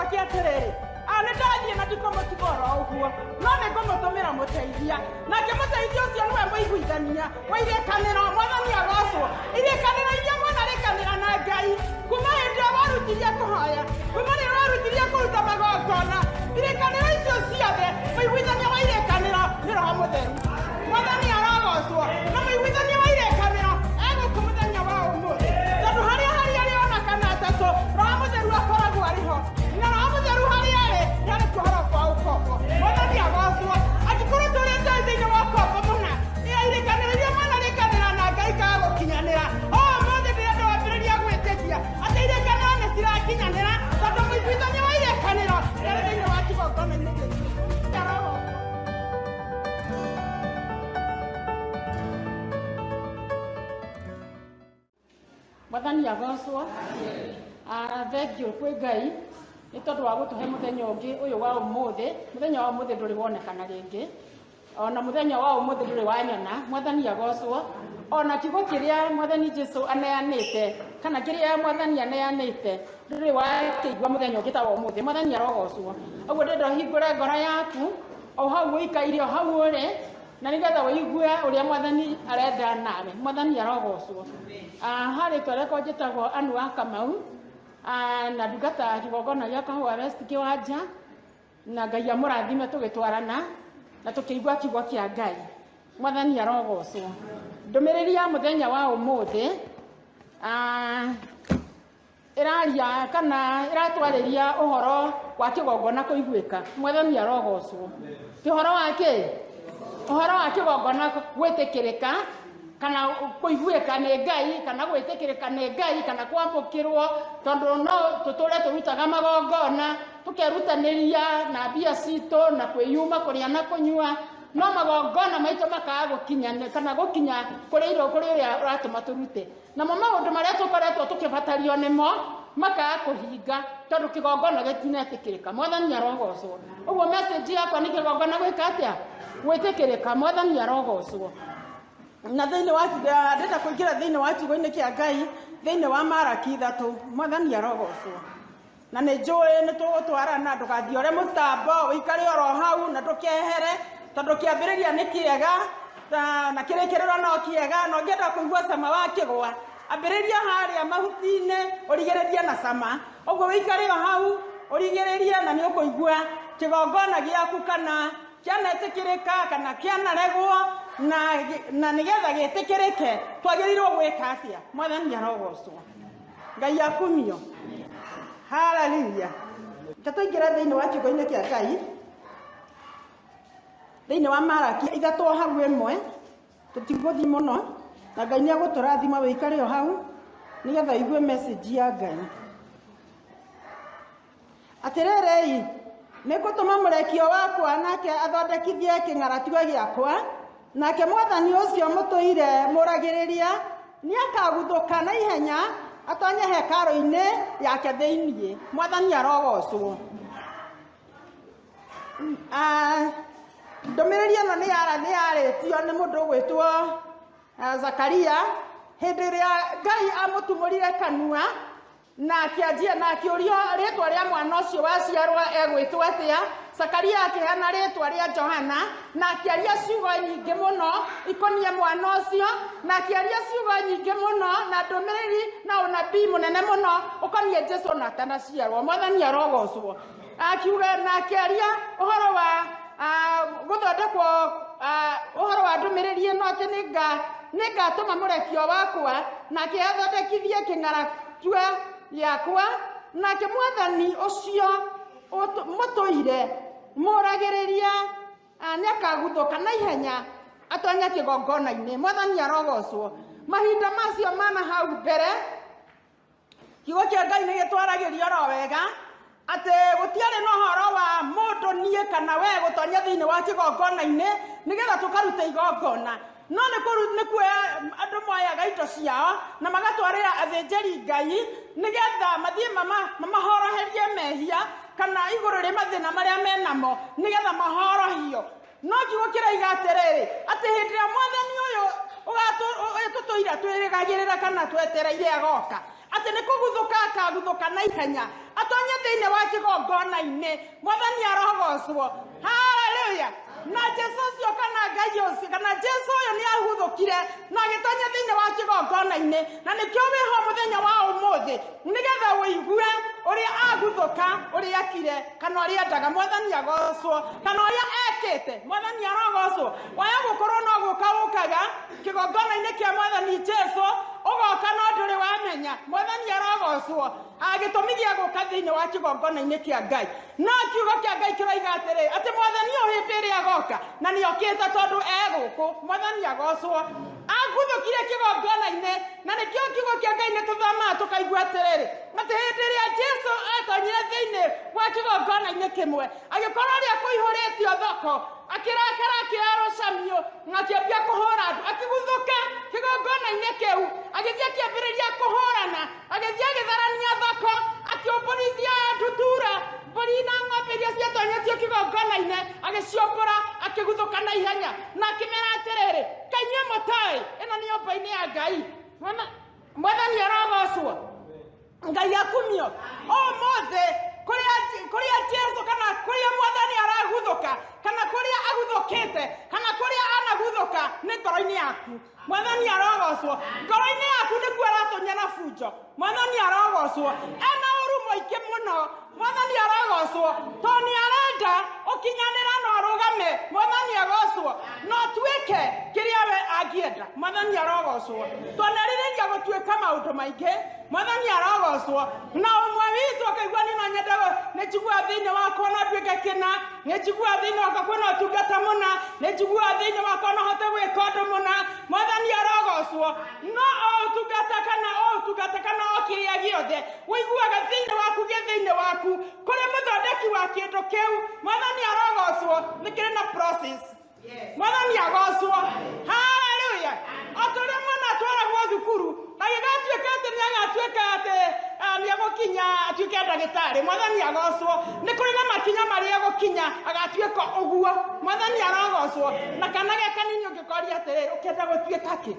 Nake atĩrĩrĩ, nĩ ndathiĩ na ndikũmũtiga oro ũguo, no nĩ ngũmũtũmĩra mũteithia. Nake mũteithia ũcio nĩwe mũiguithania wa irĩkanĩro. Mwathani agocwo. Irĩkanĩro iria mwanarĩkanĩra na Ngai kuma hĩndĩ ĩrĩa warutirie kũhoya, kuma rĩrĩa warutirie kũruta magongona, irĩkanĩro icio ciothe, mũiguithania wa irĩkanĩro nĩ Roho Mũtheru. Mwathani arogocwo. Na mũiguithania wa irĩkanĩro egũkũ mũthenya wa ũmũthĩ, tondũ harĩa harĩ arĩ ona kana atatũ, Roho Mũtheru akoragwo arĩ ho. Na Roho Mũtheru harĩa arĩ nĩ arĩ kuohorwo kwa ũkombo. Mwathani agocwo. Angĩkorwo tũrĩte thĩinĩ wa ũkombo mũna, ĩyo irĩkanĩro iria mwanarĩkanĩra na Ngai ikaga gũkinyanĩra, o ũmũthĩ ndĩrenda wambĩrĩria gwĩtĩkia atĩ irĩkanĩro nĩ cirakinyanĩra, tondũ mũiguithania wa irĩkanĩro nĩ arĩ thĩinĩ wa kĩgongona-inĩ gĩkĩ. Arogocwo. Mwathani agocwo. Thengiũ kwĩ Ngai nĩ tondũ wa gũtũhe mũthenya ũngĩ ũyũ wa ũmũthĩ. Mũthenya wa ũmũthĩ ndũrĩ wonekana rĩngĩ, ona mũthenya wa ũmũthĩ ndũrĩ wanyona. Mwathani agocwo. Ona kiugo kĩrĩa Mwathani Jesu aneanĩte, kana kĩrĩa Mwathani aneanĩte, ndũrĩ wakĩigua mũthenya ũngĩ ta wa ũmũthĩ. Mwathani arogocwo. Ũguo ndĩrenda ũhingũre ngoro yaku o hau ũikaire, o hau ũrĩ, na nĩgetha ũigue ũrĩa Mwathani arenda nawe. Mwathani arogocwo. Harĩ rĩtwa rĩakwa njĩtagwo Ann wa Kamau, na ndungata kĩgongona gĩa Kahũa West Kĩwanja, na Ngai amũrathime tũgĩtwarana na tũkĩigua kiugo kĩa Ngai. Mwathani arogocwo. Ndũmĩrĩri ya mũthenya wa ũmũthĩ, ĩraria kana ĩratwarĩria ũhoro wa kĩgongona kũiguĩka. Mwathani arogocwo. Ti ũhoro wa kĩ? Ũhoro wa kĩgongona gwĩtĩkĩrĩka kana kũiguĩka nĩ Ngai, kana gwĩtĩkĩrĩka nĩ Ngai, kana kwamũkĩrwo, tondũ no tũtũre tũrutaga magongona, tũkerutanĩria na mbia citũ na kwĩyuma kũrĩa na kũnyua, no magongona maitũ makaga gũkinya kana gũkinya kũrĩ iro, kũrĩ ũrĩa ũratũma tũrute. Namo maũndũ marĩa tũkoretwo tũkĩbatario nĩmo makaga kũhinga, tondũ kĩgongona gĩtinetĩkĩrĩka. Mwathani arogocwo. Ũguo message yakwa nĩ kĩgongona gwĩka atĩa? Gwĩtĩkĩrĩka. Mwathani arogocwo. Na thĩinĩ wa ndĩrenda kũingĩra thĩinĩ wa kiugo-inĩ kĩa Ngai, thĩinĩ wa Maraki 3. Mwathani arogocwo. Na nĩ njũĩ nĩ tũgũtwarana, ndũgathiore mũtambo, ũikare oro hau na ndũkehere, tondũ kĩambĩrĩria nĩ kĩega na kĩrĩkĩrĩro no kĩega, na ũngĩenda kũigua cama wa kĩgwa, ambĩrĩria harĩa mahuti-inĩ, ũrigĩrĩrie na cama. Ũguo ũikare o hau, ũrigĩrĩrie na nĩ ũkũigua kĩgongona gĩaku kana kĩanetĩkĩrĩka kana kĩanaregwo, na nĩgetha gĩtĩkĩrĩke twagĩrĩirwo gwĩka atĩa? Mwathani arogocwo. Ngai akumio. Haleluya. Reke tũingĩre thĩinĩ wa kiugo-inĩ kĩa Ngai, thĩinĩ wa Maraki 3 hau 1, tũtigũthiĩ mũno, na Ngai nĩ egũtũrathima wĩikare o hau nĩgetha ũigue message ya Ngai. Atĩrĩrĩ-i, nĩngũtũma mũrekio wakwa, nake athondekithie kĩng'aratua gĩakwa, nake Mwathani ũcio mũtũire mũragĩrĩria nĩakaguthũka na ihenya atonye hekarũ-inĩ yake thĩinĩ. Mwathani arogocwo. Ndũmĩrĩri ĩno nĩ yarĩtio nĩ mũndũ ũgwĩtwo Zakaria hĩndĩ ĩrĩa Ngai amũtumũrire kanua na akĩanjia na akĩũrio rĩtwa rĩa mwana ũcio waciarwo egwĩtwo atĩa. Zakaria akĩheana rĩtwa rĩa Johana na akĩaria ciugo nyingĩ mũno ikoniĩ mwana ũcio, na akĩaria ciugo nyingĩ mũno na ndũmĩrĩri na ũnabii mũnene mũno ũkoniĩ Jesu na atanaciarwo. Mwathani arogocwo. Akiuga na akĩaria ũhoro wa gũthondekwo, ũhoro wa ndũmĩrĩri ĩno atĩ nĩngatũma mũrekio wakwa nake athondekithie kĩng'aratua gĩakwa, nake Mwathani ũcio mũtũire mũragĩrĩria nĩakaguthũka na ihenya atonye kĩgongona-inĩ. Mwathani arogocwo. Mahinda macio mana hau mbere, kiugo kĩa Ngai nĩ gĩtwaragĩria oro wega atĩ gũtiarĩ na ũhoro wa mũndũ niĩ kana we gũtonya thĩinĩ wa kĩgongona-inĩ nĩgetha tũkarute igongona, no nĩ kuoya andũ moyaga indo ciao na magatwarĩra athĩnjĩri Ngai nĩgetha mathiĩ mamahoroherie mehia kana igũrũ rĩ mathĩna marĩa menamo nĩgetha mahorohio. No kiugo kĩroiga atĩrĩrĩ, atĩ hĩndĩ ĩrĩa Mwathani ũyũ tũtũire twĩrĩgagĩrĩra kana twetereire agoka, atĩ nĩ kũguthũka akaguthũka na ihenya. Atonye thĩinĩ wa kĩgongona-inĩ. Mwathani arogocwo. Haleluya. Na Jesu ũcio kana Ngai ũcio kana Jesu ũyũ nĩ aguthũkire na agĩtonya thĩinĩ wa kĩgongona-inĩ, na nĩkĩo wĩho mũthenya wa ũmũthĩ, nĩgetha ũigue ũrĩa aguthũka, ũrĩa akire, kana ũrĩa endaga. Mwathani agocwo. Kana ũrĩa ekĩte. Mwathani arogocwo. Waya gũkorwo no gũka ũkaga kĩgongona-inĩ kĩa Mwathani Jesu, ũgoka no ndũrĩ wamenya. Mwathani arogocwo. Gĩtũmi gĩa gũka thĩinĩ wa kĩgongona-inĩ kĩa Ngai, no kiugo kĩa Ngai kĩroiga atĩrĩ, atĩ Mwathani ũyũ hĩndĩ ĩrĩa agoka, na nĩ okĩte tondũ egũkũ. Mwathani agocwo. Aguthũkire kĩgongona-inĩ, na nĩkĩo kiugo kĩa Ngai nĩ tũthomaga tũkaigua atĩrĩrĩ, atĩ hĩndĩ ĩrĩa Jesu atonyire thĩinĩ wa kĩgongona-inĩ kĩmwe, agĩkorwo ũrĩa kũihũrĩtio thoko, akĩrakara, akĩoya rũcamiũ na akĩambia kũhũra andũ. Akĩguthũka kĩgongona-inĩ kĩu, agĩthiĩ akĩambĩrĩria kũhũrana, agĩthiĩ agĩtharania thoko, akĩũmbũrithia ndutura, mbũri na ng'ombe iria ciatonyetio kĩgongona-inĩ, agĩciũmbũra, akĩguthũka na ihenya, na akĩmera atĩrĩrĩ, kaĩ inyuĩ mũtoĩ ĩno nĩ nyũmba-inĩ ya Ngai? Mwathani arogocwo. Ngai akumio. Ũmũthĩ kũrĩa Jesu kana kũrĩa Mwathani araguthũka, kana kũrĩa aguthũkĩte, kana kũrĩa anaguthũka, nĩ ngoro-inĩ yaku. Mwathani arogocwo. Ngoro-inĩ yaku nĩkuo aratonya na bunjo. Mwathani arogocwo. Ena ũru mũingĩ mũno. Mwathani arogocwo, tondũ nĩ arenda ũkinyanĩra na ũrũgame. Mwathani agocwo. Na ũtuĩke kĩrĩa we angĩenda. Mwathani arogocwo. Twanerirĩria gũtuĩka maũndũ maingĩ. Mwathani arogocwo. Na ũmwe witũ akaigua niĩ no nyende, nĩ njiguaga thĩinĩ wakwa no nduĩke kĩna, nĩ njiguaga thĩinĩ wakwa kwĩna ũtungata mũna, nĩ njiguaga thĩinĩ wakwa no hote gwĩka ũndũ mũna. Mwathani arogocwo. No o ũtungata kana o ũtungata kana o kĩrĩa gĩothe ũiguaga thĩinĩ waku, gĩ thĩinĩ waku kũrĩ mũthondeki wa kĩndũ kĩu. Mwathani arogocwo. Nĩ kĩrĩ na process. Mwathani agocwo. Haleluya. O ta ũrĩa mwana atwaragwo thukuru agĩgatuĩka atĩ nĩ agatuĩka atĩ nĩ egũkinya atuĩke ndagĩtarĩ. Mwathani agocwo. Nĩ kũrĩ na makinya marĩa egũkinya agatuĩka ũguo. Mwathani arogocwo. Na kana ge kanini ũngĩkoria atĩrĩrĩ, ũkĩenda gũtuĩka kĩ?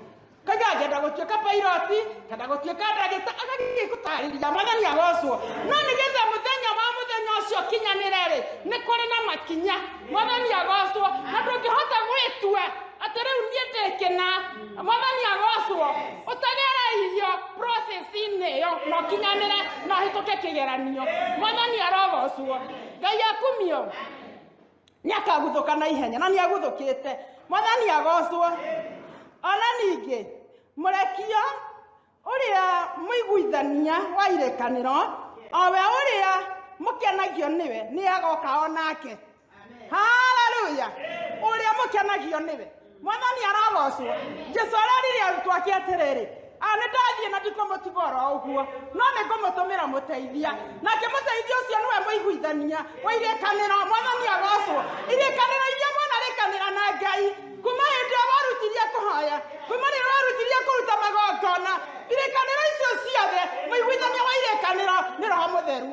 Kaiga ngenda gũtuĩka pilot, ngenda gũtuĩka ndagĩtarĩ, agagĩthiĩ gũtarĩria. Mwathani agocwo. No nĩgetha mũthenya wa mũthenya ũcio ũkinyanĩre rĩ, nĩ kũrĩ na makinya. Mwathani agocwo. Na ndũngĩhota gwĩtua atĩ rĩu niĩ ndĩ kĩna. Mwathani agocwo. Ũtagereirio process-inĩ ĩyo na ũkinyanĩre na ũhĩtũke kĩgeranio. Mwathani arogocwo. Ngai akumio. Nĩ akaguthũka na ihenya, na nĩ aguthũkĩte. Mwathani agocwo. Ona ningĩ mũrekio ũrĩa mũiguithania wa irĩkanĩro, o we ũrĩa mũkenagio nĩwe, nĩ agoka o nake. Haleluya. Ũrĩa mũkenagio nĩwe. Mwathani arogocwo. Jesu arerire arutwo ake atĩrĩrĩ, nĩ ndathiĩ na ndikũmũtiga oro ũguo, no nĩ ngũmũtũmĩra mũteithia. Nake mũteithia ũcio nĩwe mũiguithania wa irĩkanĩro. Mwathani agocwo. Irĩkanĩro iria mwanarĩkanĩra na Ngai kuma hĩndĩ ĩrĩa warutirie kũhoya, kuma rĩrĩa warutirie kũruta magongona, irĩkanĩro icio ciothe, mũiguithania wa irĩkanĩro nĩ Roho Mũtheru.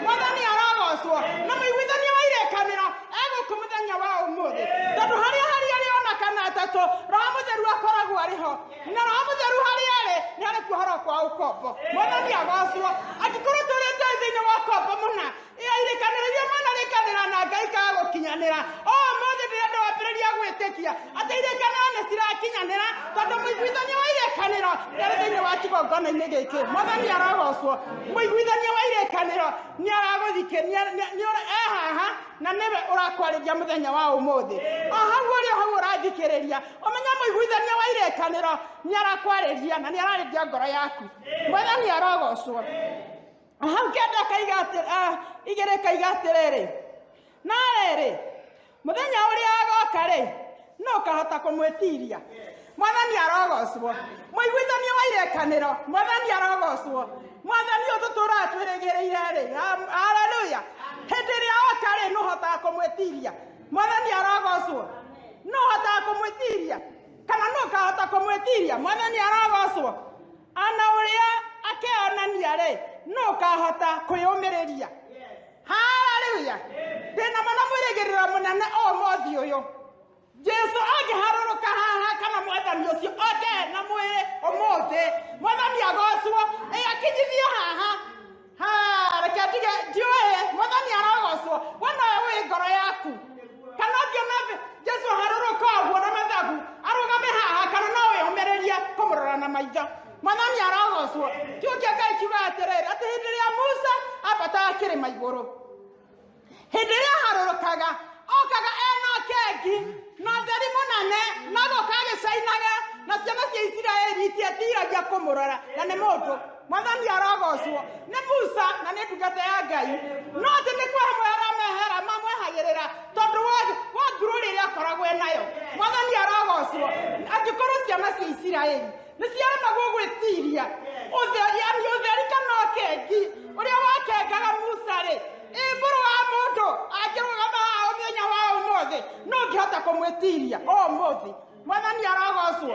Mwathani arogocwo. Na mũiguithania wa irĩkanĩro egũkũ mũthenya wa ũmũthĩ, tondũ harĩa harĩa arĩ ona kana atatũ, Roho Mũtheru akoragwo arĩ ho. Na Roho Mũtheru harĩa arĩ nĩ harĩ kuohorwo kwa ũkombo. Mwathani agocwo. Angĩkorwo tũrĩte thĩinĩ wa ũkombo mũna, ĩa irĩkanĩro iria mwanarĩkanĩra na Ngai ikaga gũkinyanĩra, ũmũthĩ ndĩrenda wambĩrĩria gwĩtĩkia atĩ irĩkanĩro nĩ cirakinyanĩra, tondũ mũiguithania wa irĩkanĩro nĩ arĩ thĩinĩ wa kĩgongona-inĩ gĩkĩ. Mwathani arogocwo. Mũiguithania wa irĩkanĩro nĩ aragũthikĩ, e haha na nĩwe ũrakwarĩria mũthenya wa ũmũthĩ. O hau ũrĩ, o hau ũrathikĩrĩria, ũmenye mũiguithania wa irĩkanĩro nĩ arakwarĩria na nĩ ararĩria ngoro yaku. Mwathani arogocwo. Hau kenda kaiga atĩ, igĩrĩ kaiga atĩrĩrĩ, na rĩrĩ, mũthenya ũrĩa agoka rĩ, no ũkahota kũmwĩtiria. Mwathani arogocwo. Mũiguithania wa irĩkanĩro. Mwathani arogocwo. Mwathani ũyũ tũtũraga twĩrĩgĩrĩire rĩ, haleluya, hĩndĩ ĩrĩa oka rĩ, nĩ ũhotaga kũmwĩtiria. Mwathani arogocwo. Nĩ ũhotaga kũmwĩtiria, kana nĩ ũkahota kũmwĩtiria. Mwathani arogocwo. Ana ũrĩa akeonania rĩ, nĩ ũkahota kwĩyũmĩrĩria. Haleluya. Ndĩna ma na mwĩrĩgĩrĩro mũnene ũmũthĩ ũyũ. Jesu angĩharũrũka haha, kana Mwathani ũcio oke na mwĩrĩ ũmũthĩ, Mwathani agocwo, ĩ akinyithio haha. Ha, reke ndige. yaku? Kana ũngĩona Jesu aharũrũka ũguo na mathagu arũgame haha, kana no wĩyũmĩrĩrie kũmũrora na maitho? Mwathani arogocwo. Kiugo kĩa Ngai kiugaga atĩrĩrĩ, atĩ hĩndĩ ĩrĩa Musa ambataga kĩrĩma igũrũ, hĩndĩ ĩrĩa aharũrũkaga, okaga ena kengi na ũtheri mũnene, na agoka agĩcainaga, na ciana cia Isiraeli itietiragia kũmũrora, na nĩ mũndũ. Mwathani arogocwo. Nĩ Musa na nĩ ndungata ya Ngai, no atĩ nĩ kwehera mehera mamwehagĩrĩra tondũ wa ngurũri ĩrĩa akoragwo nayo. Mwathani arogocwo. Angĩkorwo ciana cia Isiraeli nĩ ciaremagwo gwĩtiria ũtheri, yani ũtheri kana ũkengi ũrĩa wakengaga Musa rĩ, ĩ mũrũ wa mũndũ angĩrũgama haha mũthenya wa ũmũthĩ, no ũngĩhota kũmwĩtiria ũmũthĩ? Mwathani arogocwo.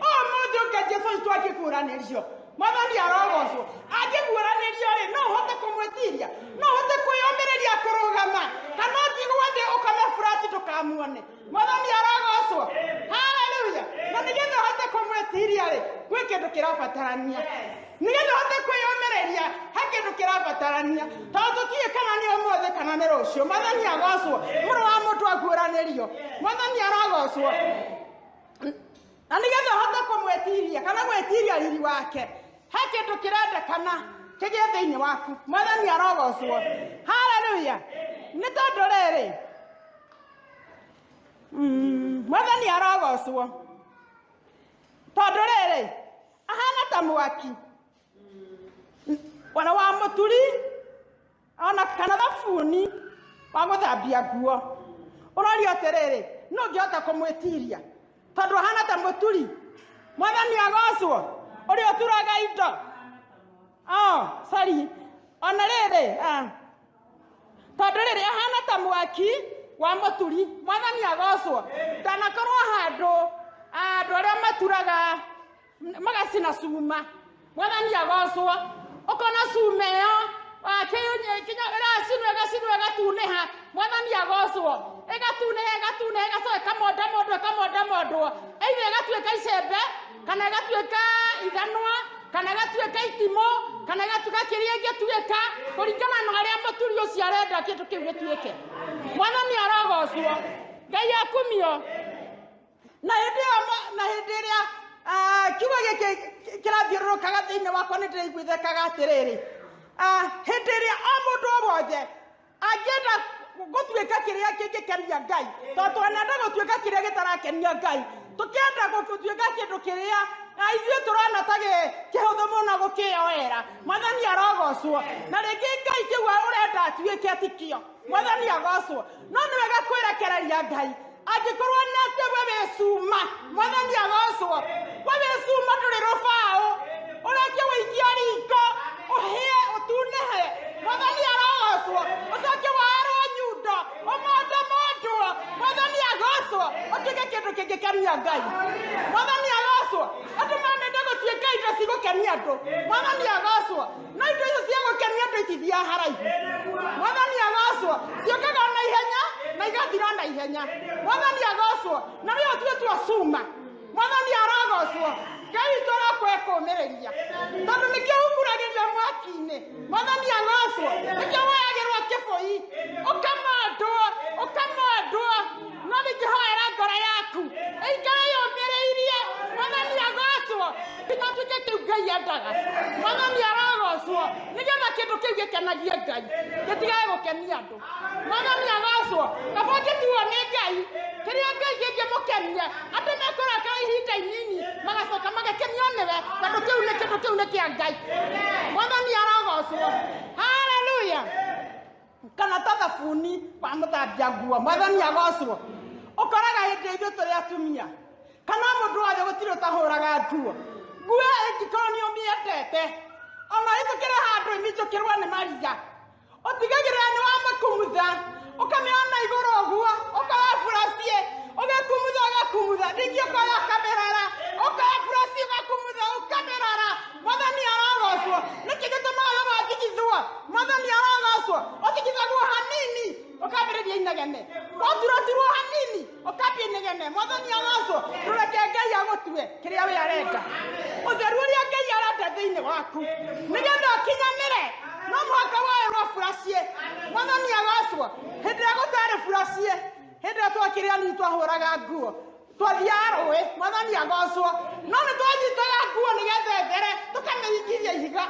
Ũmũthĩ ũngĩ Jesu witũ angĩguũranĩrio, Mwathani arogocwo, angĩguũranĩrio rĩ, no ũhote kũmwĩtiria? No ũhote kwĩyũmĩrĩria kũrũgama, kana ũtigwo thĩ ũkome burati ndũkamuone? Mwathani arogocwo, haleluya. Na nĩgetha ũhote kũmwĩtiria rĩ, gwĩ kĩndũ kĩrabatarania. Nĩgetha ũhote kwĩyũmĩrĩria, he kĩndũ kĩrabatarania, tondũ tũtiũĩ kana nĩ ũmũthĩ kana nĩ rũciũ. Mwathani agocwo. Mũrũ wa mũndũ aguũranĩrio. Mwathani arogocwo. Na nĩgetha ũhote kũmwĩtiria kana gwĩtiria riri wake, he kĩndũ kĩrendekana kĩgĩe thĩinĩ waku. Mwathani arogocwo, haleluya. Nĩ tondũ rĩrĩ, Mwathani arogocwo, tondũ rĩrĩ, ahana ta mwaki ona wa mũturi ona kana thabuni wa gũthambia nguo. Ũroria atĩrĩrĩ, no ũngĩhota kũmwĩtiria tondũ ahana ta mũturi? Mwathani agocwo, ũrĩa ũturaga indo. Oh, sorry. Ona rĩrĩ, tondũ rĩrĩ, ahana ta mwaki wa mũturi. Mwathani agocwo. Ndanakorwo handũ andũ arĩa maturaga magacina cuma. Mwathani agocwo. Ũkona cuma ĩyo ĩracinwo, ĩgacinwo, ĩgatunĩha. Mwathani agocwo. Ĩgatunĩha, ĩgatunĩha, ĩgacoka ĩkamondamondwo, ĩkamondamondwo, either ĩgatuĩka icembe, kana ĩgatuĩka ithanwa, kana ĩgatuĩka itimũ, kana ĩgatuĩka kĩrĩa ĩngĩtuĩka, kũringana na ũrĩa mũturi ũcio arenda kĩndũ kĩu gĩtuĩke. Mwathani arogocwo, Ngai akumio. Na hĩndĩ ĩyo na hĩndĩ ĩrĩa kiugo gĩkĩ kĩrathiũrũrũkaga thĩinĩ wakwa, nĩ ndĩraiguithĩkaga atĩrĩrĩ, hĩndĩ ĩrĩa o mũndũ o wothe angĩenda gũtuĩka kĩrĩa kĩngĩkenia Ngai, tondũ twanenda gũtuĩka kĩrĩa gĩtarakenia Ngai, tũkĩenda gũtuĩka kĩndũ kĩrĩa ithuĩ tũrona ta kĩhũthũ mũno gũkĩyoera. Mwathani arogocwo. Na rĩngĩ Ngai kĩu ũrenda atuĩke tikio. Mwathani agocwo. No nĩ wega kwĩrekereria Ngai angĩkorwo nĩ atĩ we wĩ cuma. Mwathani agocwo. We wĩ cuma, ndũrĩ rũbaũ, ũreke wĩikia riko ũhĩe ũtunĩhe. Mwathani arogocwo. Ũcoke warwo nyundo, ũmondamondwo. Mwathani agocwo. Ũtuĩke kĩndũ kĩngĩkenia Ngai. Mwathani agocwo. Andũ manenda gũtuĩka indo cigũkenia andũ. Mwathani agocwo. No indo icio cia gũkenia andũ itithiaga haraihu. Mwathani agocwo. Ciũkaga na ihenya na igathira na ihenya. Mwathani agocwo. Na we ũtuĩtwo cuma. Mwathani arogocwo. Ngai witũ arokwekũmĩrĩria, tondũ nĩkĩo ũkuragĩrio mwaki-inĩ. Mwathani agocwo. Nĩkĩo woyagĩrwo kĩbũi, ũkamondwo, ũkamondwo. No ningĩhoera ngoro yaku ĩikare yũmĩrĩirie. Mwathani agocwo, nginya ũtuĩke kĩu Ngai endaga. Mwathani arogocwo. Nĩgetha kĩndũ kĩu gĩkenagie Ngai, gĩtigage gũkenia andũ. Mwathani agocwo. Kaba ũngĩtuo nĩ Ngai kĩrĩa Ngai kĩngĩmũkenia, andũ mekũrakara ihinda inini, magacoka magakenio nĩwe, tondũ kĩu nĩ kĩndũ kĩu nĩ kĩa Ngai. Mwathani arogocwo, haleluya. Kana ta thabuni wa mũthambia nguo. Mwathani agocwo. Ũkoraga hĩndĩ ithuĩ tũrĩ atumia kana mũndũ wothe, gũtirĩ ũtahũraga nguo. Nguo ĩngĩkorwo nĩ ũmĩendete, ona ĩtũkĩre handũ ĩminjũkĩrwo nĩ maria, ũtigagĩrĩra nĩ wamĩkumutha, ũkamĩona igũrũ ũguo, ũkoya buraciĩ, ũgakumutha, ũgakumutha, ningĩ ũkoya ũkamĩrora, ũkoya buraci, ũgakumutha, ũkamĩrora. Mwathani arogocwo. Nĩkĩ gĩtũmaga we wathigithwo? Mwathani arogocwo. Ũthigithagwo hanini, ũkambĩrĩria inegene. Waturoturwo hanini, ũkambia inegene. Mwathani agocwo. Ndũreke Ngai agũtue kĩrĩa we arenda, ũtheru ũrĩa Ngai arenda thĩinĩ waku. Nĩgetha ũkinyanĩre, no mũhaka woerwo. buracie. Mwathani agocwo. Hĩndĩ ĩrĩa gũtarĩ buracie, hĩndĩ ĩrĩa twakĩrĩ anini twahũraga nguo, twathiaga rũĩ. Mwathani agocwo. No nĩ twanyitaga nguo nĩgetha ĩthere, tũkamĩringithia ihiga.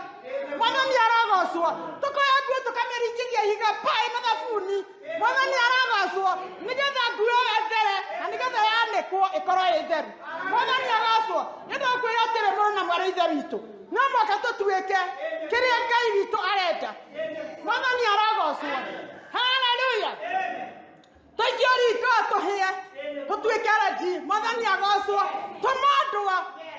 Mwathani arogocwo. Tũkoya nguo tũkamĩringithia ihiga paĩ na thabuni. Mwathani arogocwo, nĩgetha nguo ĩyo ĩthere na nĩgetha yanĩkwo ĩkorwo ĩ theru. Mwathani agocwo. Nĩ ndakwĩra atĩrĩ, mũrũ na mwarĩ ithe witũ, no mũhaka tũtuĩke kĩrĩa Ngai witũ arenda. Mwathani arogocwo. Haleluya. Tũikio riko tũhĩe, tũtuĩke rendi. Mwathani agocwo. Tũmondwo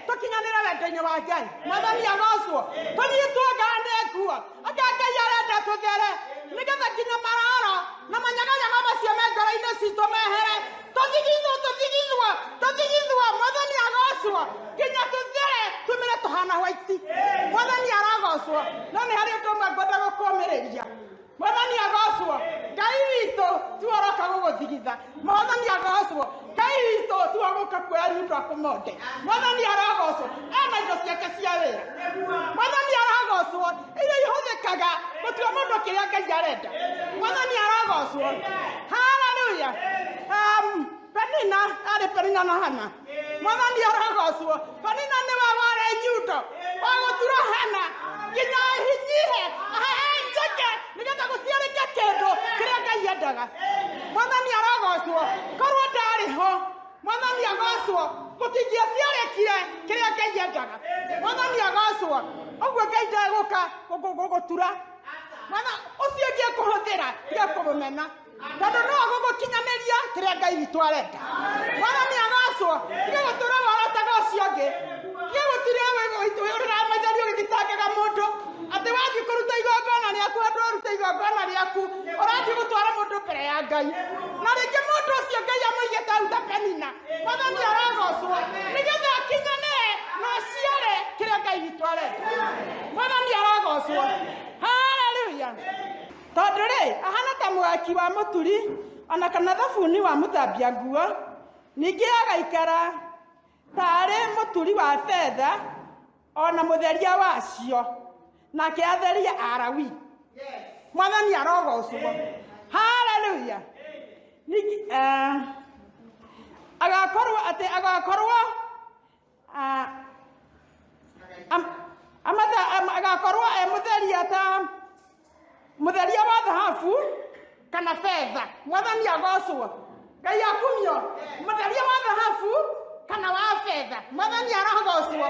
tũkinyanĩre wendo-inĩ wa Ngai. Mwathani agocwo. Tũnyitwo ngara nĩ nguo. Anga Ngai arenda tũthere, nĩgetha nginya maroro na manyaganyaga macio me ngoro-inĩ citũ mehere. Tũthigithwo, tũthigithwo, tũthigithwo. Mwathani agocwo, nginya tũthere tumĩre tũhana white. Mwathani arogocwo. No nĩ harĩ ũndũ ũmwe ngwenda gũkũmĩrĩria. Mwathani agocwo. Ngai witũ tiwe ũroka gũgũthigitha. Mwathani agocwo. Ngai witũ tiwe ũgũka kuoya nyundo akũmonde. Mwathani arogocwo. Ena indo ciake cia wĩra. Mwathani arogocwo. Iria ihũthĩkaga gũtua mũndũ kĩrĩa Ngai arenda. Mwathani arogocwo. Haleluya. Penina arĩ Penina na Hana. Mwathani arogocwo. Penina nĩwe warĩ nyundo wa gũtura Hana nginya ahinyihe ahehenjeke nĩgetha gũciarĩke kĩndũ kĩrĩa Ngai endaga. Mwathani arogocwo. Korwo ndarĩ ho, Mwathani agocwo, gũtingĩaciarĩkire kĩrĩa Ngai endaga. Mwathani agocwo. Ũguo Ngai ndegũka gũgũtura. Mwana ũcio ũngĩ ekũhũthĩra tiga kũmũmena, tondũ no agũgũkinyanĩria kĩrĩa Ngai witũ arenda. Mwathani agocwo. Tiga gũtũra worotaga ũcio ũngĩ, tiga gũtũra ũrĩra maithori ũgĩthitangaga mũndũ atĩ wathiĩ kũruta igongona rĩaku, andũ arute igongona rĩaku, ũrathiĩ gũtwara mũndũ mbere ya Ngai, na rĩngĩ mũndũ ũcio Ngai amũigĩte hau ta Penina. Mwathani arogocwo, nĩgetha akinyanĩre na aciare kĩrĩa Ngai witũ arenda. Mwathani arogocwo. Haleluya. Tondũ rĩ, ahana ta mwaki wa mũturi ona kana thabuni wa mũthambia nguo, ningĩ agaikara tarĩ mũturi wa betha ona mũtheria wacio, nake atheria Alawi. Mwathani arogocwo. Haleluya. Ningĩ agakorwo atĩ agakorwo agakorwo e mũtheria ta mũtheria wa thahabu kana betha. Mwathani agocwo. Ngai akumio. Mũtheria wa thahabu kana wa betha. Mwathani arogocwo.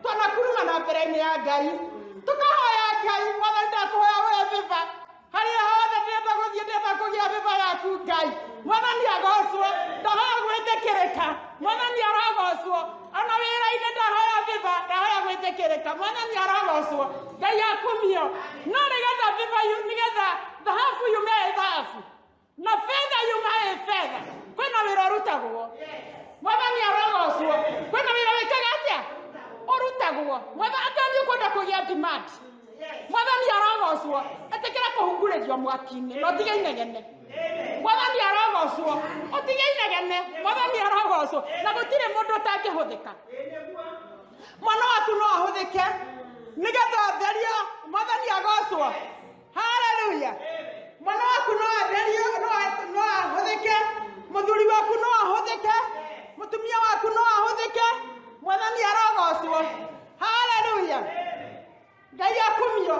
Twanakuruma na mbere-inĩ ya Ngai, tũkahoya Ngai. Mwathani, ndakũhoya we bĩba harĩa hothe ndĩrenda gũthiĩ, ndĩrenda kũgĩa bĩba yaku, Ngai. Mwathani agocwo. Ndahoya gwĩtĩkĩrĩka. Mwathani arogocwo. Ona wĩra-inĩ ndahoya bĩba, ndahoya gwĩtĩkĩrĩka. Mwathani arogocwo. Ngai akumio. No nĩgetha bĩba nĩgetha thahabu yume ĩ thahabu na betha yuma ĩ betha, kwĩna wĩra ũrutagwo. Mwathani arogocwo. Kwĩna wĩra wĩkaga atĩa? Ũrutagwo. Mwathani atani ũkwenda kũgĩa demand, Mwathani arogocwo, ĩtĩkĩra kũhungurĩrio mwaki-inĩ na ũtige inegene. Mwathani arogocwo. Ũtige inegene. Mwathani arogocwo. Na gũtirĩ mũndũ ũtangĩhũthĩka. Mwana waku no ahũthĩke nĩgetha atherio. Mwathani agocwo. Haleluya. Mwana waku no atherio, no ahũthĩke. Mũthuri waku no ahũthĩke. Mũtumia waku no ahũthĩke. Mwathani arogocwo. Haleluya. Ngai akumio.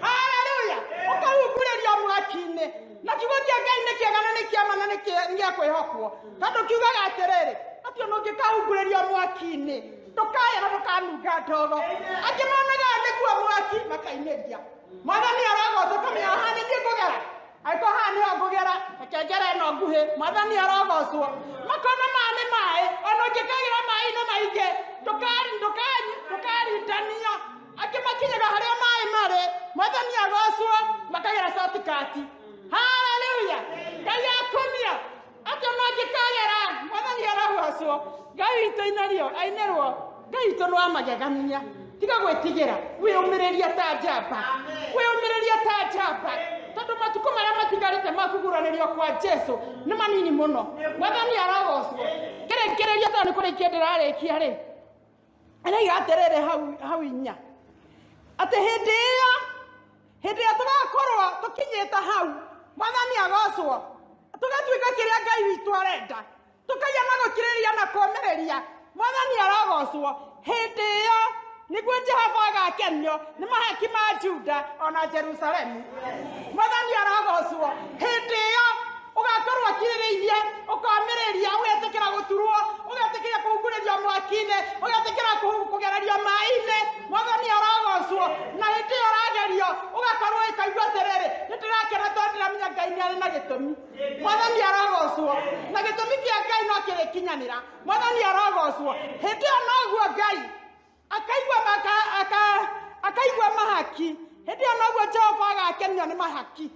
Haleluya. Ũkahungurĩrio mwaki-inĩ. Na kiugo kĩa Ngai nĩ kĩega na nĩ kĩa ma na nĩ gĩa kwĩhokwo, tondũ kiugaga atĩrĩrĩ, atĩ ona ũngĩkahungurĩrio mwaki-inĩ ndũkaya na ndũkanunga ndogo. Angĩ monaga nĩguo mwaki makainĩria. Mwathani arogocwo. Kamenya haha nĩ niĩ ngũgera, angĩkorwo haha nĩho ngũgera, reke ngere ĩno nguhĩ. Mwathani arogocwo. Makona maya nĩ maĩ, ona ũngĩkagĩra maĩ-inĩ maingĩ ndũkarindania. Angĩ makinyaga harĩa maĩ marĩ, Mwathani agocwo, makagera shortcut. Haleluya. Ngai akumio. Atĩ ona ũngĩkagera, Mwathani arogocwo. Ngai witũ ainĩrio, ainĩrwo. Ngai witũ nĩ wa magegania. Tiga gwĩtigĩra, wĩyũmĩrĩrie ta njamba, wĩyũmĩrĩrie ta njamba, tondũ matukũ marĩa matigarĩte ma kũguranĩrio kwa Jesu nĩ manini mũno. Mwathani arogocwo. Kĩrĩkĩrĩria, tondũ nĩ kũrĩkia ndĩrarĩkia rĩ, ĩraiga atĩrĩrĩ hau hau inya, atĩ hĩndĩ ĩyo, hĩndĩ ĩrĩa tũgakorwo tũkinyĩte Tũkinyĩte hau, Mwathani agocwo, tũgatuĩka kĩrĩa Ngai witũ arenda, tũkagĩa na gũkirĩrĩria na kũũmĩrĩria. Mwathani arogocwo. Hĩndĩ ĩyo nĩguo Jehova agakenio nĩ mahaki ma Juda ona Jerusalemu. Mwathani arogocwo. Hĩndĩ ĩyo ũgakorwo ũkirĩrĩirie, ũkomĩrĩria, ũgetĩkĩra gũturwo, ũgetĩkĩra kũhungurĩrio mwaki-inĩ, ũgetĩkĩra kũgererio maĩ-inĩ. Mwathani arogocwo. Na hĩndĩ ĩyo ũragerio ũgakorwo ũkaigua atĩrĩrĩ, nĩ ndĩrakena tondũ ndĩramenya Ngai nĩ arĩ na gĩtũmi. Mwathani arogocwo. Na gĩtũmi kĩa Ngai no kĩrĩkinyanĩra. Mwathani arogocwo. Hĩndĩ ĩyo noguo Ngai akaigua akaigua mahaki. Hĩndĩ ĩyo noguo Jehova agakenio nĩ mahaki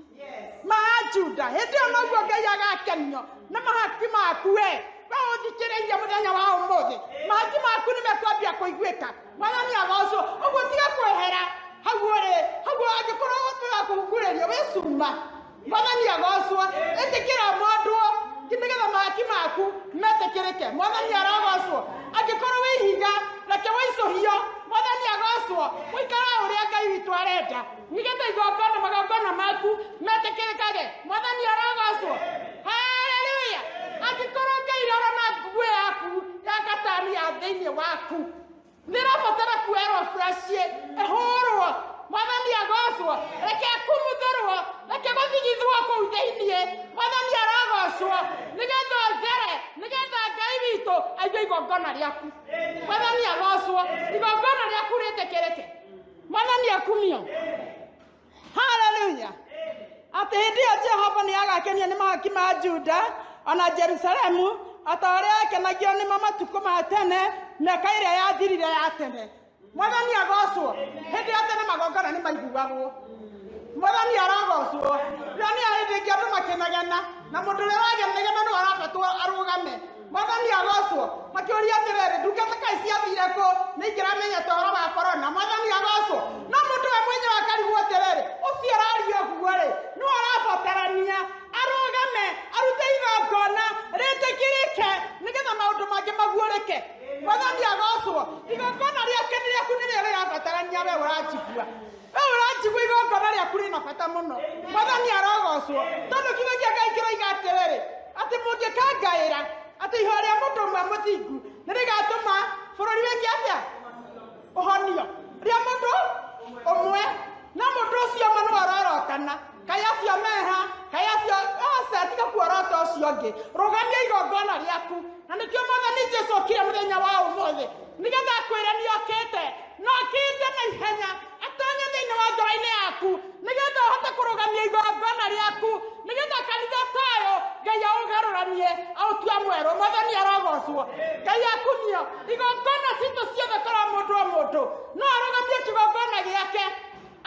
ma Juda. Hĩndĩ ĩyo noguo Ngai agakenio nĩ mahaki maku we. We ũthikĩrĩirie mũthenya wa ũmũthĩ, mahaki maku nĩ mekwambia kũiguĩka. Mwathani agocwo. Ũguo tiga kwehera hau ũrĩ, hau angĩkorwo nĩwakũhungurĩrio wĩ cuma. Mwathani agocwo. Ĩtĩkĩra mondwo nĩgetha mahaki maku metĩkĩrĩke. Mwathani arogocwo. Angĩkorwo wĩ ihiga, reke wĩicũhio. Mwathani agocwo. Ũikara ũrĩa Ngai witũ arenda, nĩgetha igongona magongona maku metĩkĩrĩkage. Mwathani arogocwo. Haleluya. Angĩkorwo Ngai arona nguo yaku ya gatani ya thĩinĩ waku nĩrabatara kuoerwo fresh ĩhũrwo. Mwathani agocwo. Reke kumuthũrwo, reke gũthigithwo kũu thĩiniĩ. Mwathani arogocwo, nĩgetha ũthere, nĩgetha Ngai witũ aigue igongona rĩaku. Mwathani agocwo. Igongona rĩaku rĩtĩkĩrĩke. Mwathani akumio. Haleluya. Atĩ hĩndĩ ĩyo Jehova nĩ agakenio nĩ mahaki ma Juda ona Jerusalemu, o ta ũrĩa akenagio nĩmo matukũ ma tene, mĩaka ĩrĩa yathirire ya tene. Mwathani agocwo. Hĩndĩ ya tene magongona nĩ maiguagwo. Mwathani arogocwo. Rĩo nĩ hĩndĩ ĩngĩ andũ makĩnegena, na mũndũ ũrĩa ũragenegena nĩwe arabatwo arũgame. Mwathani agocwo. Makĩũria atĩrĩrĩ, ndungata kaĩ ciathire kũ? Nĩ ingĩramenyete ũhoro wa korona. Mwathani agocwo. No mũndũ we mwenyewe akarigwo atĩrĩrĩ, ũcio ũraria ũguo rĩ, nĩwe ũrabatarania arũgame, arute igongona rĩtĩkĩrĩke, nĩgetha maũndũ mangĩ maguũrĩke. Mwathani agocwo. Igongona rĩake nĩ rĩaku nĩrĩo rĩrabatarania we ũranjigua. We ũranjigua, igongona rĩaku rĩna bata mũno. Mwathani arogocwo. Tondũ kiugo kĩa Ngai kĩroiga atĩrĩrĩ, atĩ mũngĩkangaĩra atĩ ihoya rĩa mũndũ ũmwe mũthingu nĩ rĩgatũma bũrũri wĩke atĩa? Ũhonio. Rĩa mũndũ ũmwe, na mũndũ ũcio ũmwe nĩwe ũrorotana. Kaĩ acio meha, kaĩ acio aca, tiga kuorota ũcio ũngĩ. Rũgamia igongona rĩaku. Na nĩkĩo Mwathani Jesu okire mũthenya wa ũmũthĩ, nĩgetha akwĩre nĩ okĩte, na okĩte na ihenya, atonye thĩinĩ wa ngoro-inĩ yaku, nĩgetha ũhote kũrũgamia igongona rĩaku, nĩgetha kanitha tayo Ngai aũgarũranie aũtue mwerũ. Mwathani arogocwo. Ngai akumio. Igongona citũ ciothe korwo mũndũ o mũndũ no arũgamie kĩgongona gĩake.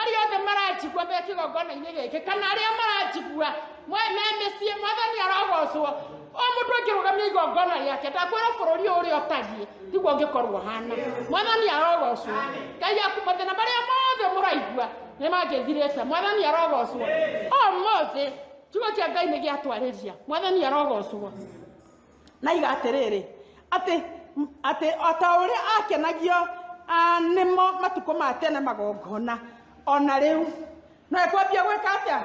Arĩa othe maranjigua me kĩgongona-inĩ gĩkĩ, kana arĩa maranjigua me mĩciĩ, Mwathani arogocwo. O mũndũ angĩrũgamia igongona rĩake, ndakwĩra bũrũri ũyũ ũrĩa ũtariĩ tiguo ũngĩkorwo ũhana. Mwathani arogocwo. Ngai aku, mathĩna marĩa mothe mũraigua nĩ mangĩthirĩte. Mwathani arogocwo. Ũmũthĩ kiugo kĩa Ngai nĩ gĩatwarĩria. Mwathani arogocwo. Na iga atĩrĩrĩ, atĩ o ta ũrĩa akenagio nĩmo matukũ ma tene magongona, ona rĩu no ekwambia gwĩka atĩa?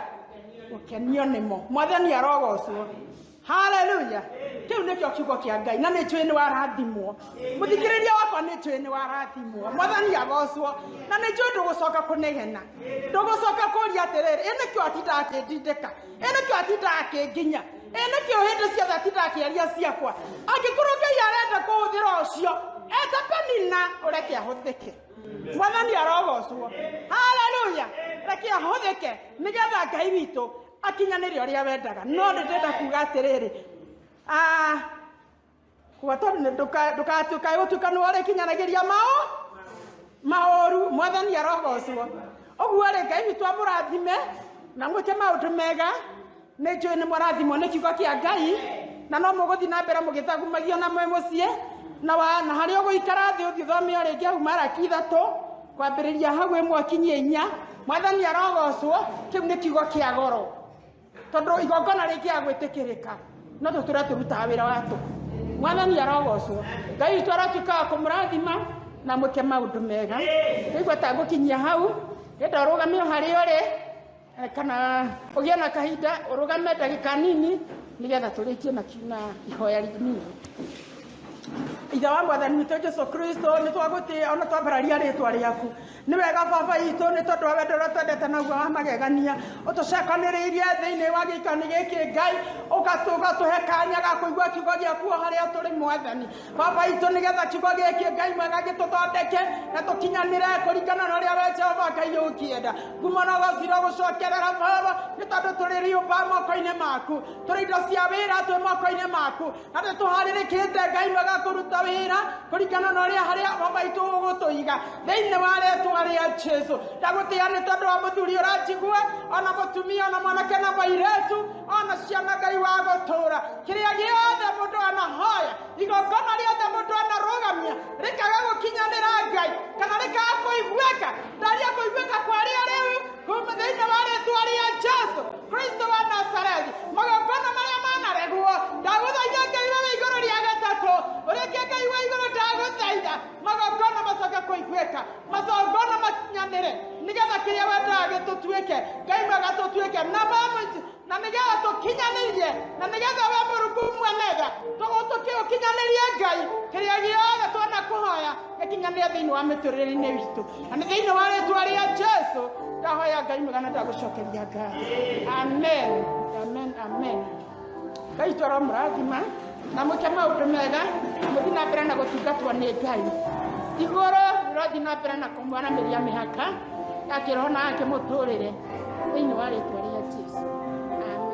Gũkenio nĩmo. Mwathani arogocwo. Haleluya. Kĩu nĩkĩo kiugo kĩa Ngai, na nĩ njũĩ nĩ warathimwo. Mũthikĩrĩria wakwa, nĩ njũĩ nĩ warathimwo. Mwathani agocwo. Na nĩ njũĩ ndũgũcoka kũnegena, ndũgũcoka kũria atĩrĩrĩ, ĩ nĩkĩo atinda akĩndindĩka, ĩ nĩkĩo atinda akĩnginya, ĩ nĩkĩo hĩndĩ ciothe atinda akĩaria ciakwa. Angĩkorwo Ngai arenda kũhũthĩra ũcio eta Penina, ũreke ahũthĩke. Mwathani arogocwo. Haleluya. Reke ahũthĩke, nĩgetha Ngai witũ akinyanĩre ũrĩa wendaga. No nĩ ndĩrenda kuga atĩrĩrĩ, kuga tondũ nĩ ndũgatuĩka gũtuĩka nĩwe ũrĩkinyanagĩria maũru. Mwathani arogocwo. Ũguo rĩ, Ngai witũ amũrathime na mwĩke maũndũ mega. Nĩ njũĩ nĩ mwarathimwo nĩ kiugo kĩa Ngai, na no mũgũthiĩ na mbere mũgĩthagumagio na mwĩ mũciĩ na harĩa ũgũikara thĩ ũthiĩ ũthome o rĩngĩ hau Maraki 3 kwambĩrĩria hau 1 kinyia 4. Mwathani arogocwo. Kĩu nĩ kiugo kĩa goro, tondũ igongona rĩngĩaga gwĩtĩkĩrĩka, no tũtũre tũrutaga wĩra wa tũhũ. Mwathani arogocwo. Ngai witũ aratuĩka wa kũmũrathima na mwĩke maũndũ mega. Ndĩigua ta ngũkinyia hau, ndĩrenda ũrũgame o harĩa ũrĩ. Kana ũgĩe na kahinda ũrũgame ndagĩka nini nĩgetha tũrĩkie na ihoya nini. Ithe wa Mwathani witũ Jesu Kristo, nĩ twagũtĩĩa ona twambararia rĩtwa rĩaku. Nĩ wega Baba itũ, nĩ tondũ wa wendo ũrĩa twendete naguo wa magegania, ũtũcekanĩrĩirie thĩinĩ wa gĩikaro gĩkĩ Ngai, ũgatũhe kanya ga kũigua kiugo gĩaku o harĩa tũrĩ Mwathani. Baba itũ, nĩgetha kiugo gĩkĩ Ngai mwega gĩtũthondeke na tũkinyanĩre kũringana na ũrĩa we Jehova Ngai ũngĩenda. Ngumo na ũgocirwo gũcokerera Baba, nĩ tondũ tũrĩ rĩũmba moko-inĩ maku, tũrĩ indo cia wĩra twĩ moko-inĩ maku, na nĩ tũharĩrĩkĩte Ngai mwega kũruta wĩra kũringana na ũrĩa harĩa Baba itũ ũgũtũiga thĩinĩ wa rĩtwa rĩa Jesu. Ndagũtĩĩa nĩ tondũ wa mũthuri ũranjigua, ona mũtumia, ona mwanake na mũirĩtu, ona ciana Ngai wa gũtũũra. Kĩrĩa gĩothe mũndũ anahoya, igongona rĩothe mũndũ anarũgamia, rĩkaga gũkinyanĩra Ngai, kana rĩkaga kũiguĩka, ndaria kũiguĩka kwa rĩo rĩu kuma thĩinĩ wa rĩtwa rĩa Jesu Kristo wa Nazarethi. Magongona marĩa manaregwo, ndagũthaitha Ngai wa igũrũ rĩa gatatũ, ũrĩkie Ngai wa igũrũ, ndagũthaitha magongona macoke kũiguĩka, magongona makinyanĩre, nĩgetha kĩrĩa wendaga gĩtũtuĩke Ngai mwega tũtuĩke na mama, na nĩgetha tũkinyanĩrie, na nĩgetha we Mũrungu mwenega tũkinyanĩrie Ngai kĩrĩa gĩothe twona kũhoya gĩkinyanĩre thĩinĩ wa mĩtũrĩre-inĩ witũ, na nĩ thĩinĩ wa rĩtwa rĩa Jesu ndahoya Ngai mwega na ndagũcokeria ngatho. Amen, amen, amen. Ngai twara mũrathima na mwĩke maũndũ mega, na mũthiĩ na mbere na gũtungatwo nĩ Ngai. Igũrũ rĩrothiĩ na mbere na kũmwaramĩria mĩhaka ya kĩroho na ya kĩmũtũrĩre thĩinĩ wa rĩtwa rĩa Jesu. Amen.